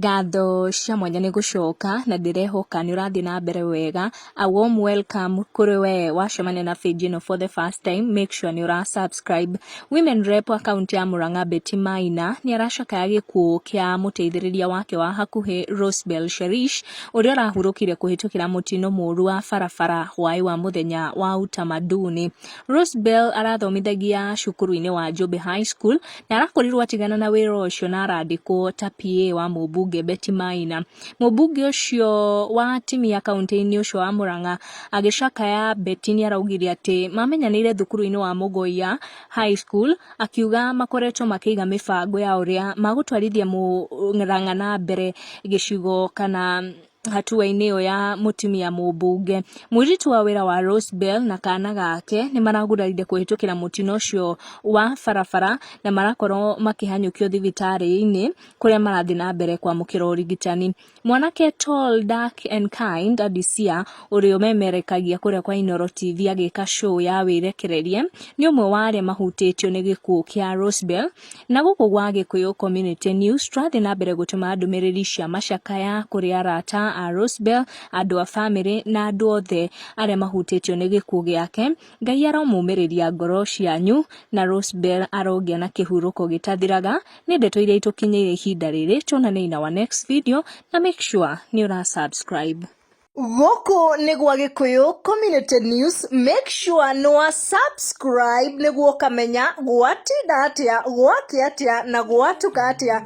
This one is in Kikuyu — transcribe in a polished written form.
Ngatho cia mwanya nĩ gũcoka na ndĩrehoka nĩ ũrathiĩ na mbere wega. A warm welcome kũrĩ we wacemania na page ĩno for the first time, make sure nĩ ũra subscribe. Women rep wa kaunti ya Murang'a Betty Maina nĩ aracakaya gĩkuũ kĩa mũteithĩrĩria wake wa hakuhĩ Rosebell Sherish ũrĩa ũrahurũkire kũhĩtũkĩra mũtino mũru wa barabara hwaĩ wa mũthenya wa utamaduni. Rosebell arathomithagia cukuru-inĩ wa Njũmbĩ High School na arakorirwo atigana na wĩra ũcio na arandĩkwo ta PA wa mũmbunge Betty Maina. Mũmbunge ũcio wa atimia kaunti-inĩ ũcio wa Murang'a agĩcakaya Betty nĩ araugire atĩ mamenyanĩire thukuru-inĩ wa Mũgoia High School, akiuga makoretwo makĩiga mĩbango ya ũrĩa magũtwarithia Murang'a na mbere gĩcigo kana hatua-inĩ ĩyo ya mũtumia mũmbunge. Mũirĩtu wa wĩra wa Rose Bell na kana gake nĩ maragurarire kũhĩtũkĩra mũtino ũcio wa barabara na marakorwo makĩhanyũkio thibitarĩ-inĩ kũrĩa marathiĩ na mbere kwamũkĩra ũrigitani. Mwanake tall, dark and kind Adisia ũrĩa ũmemerekagia kũrĩa kwa Inooro TV agĩka show ya wĩrekereria nĩ ũmwe wa arĩa mahutĩtio nĩ gĩkuũ kĩa Rose Bell. Na gũkũ gwa Gĩkũyũ Community News tũrathiĩ na mbere gũtũma ndũmĩrĩri cia macakaya kũrĩ arata a Rosebell, andũ a famĩlĩ na andũ othe arĩa mahutĩtio nĩ gĩkuũ gĩake. Ngai aromũmĩrĩria ngoro cianyu na Rosebell arogĩa na kĩhurũko gĩtathiraga. Nĩ ndeto iria itũkinyĩire ihinda rĩrĩ, tuonane in our next video na make sure nĩ ũra subscribe. Gũkũ nĩ gwa Gĩkũyũ Community News, make sure nĩ wa subscribe nĩguo ũkamenya gwatinda atĩa, gwakĩa atĩa na gwatuka atĩa.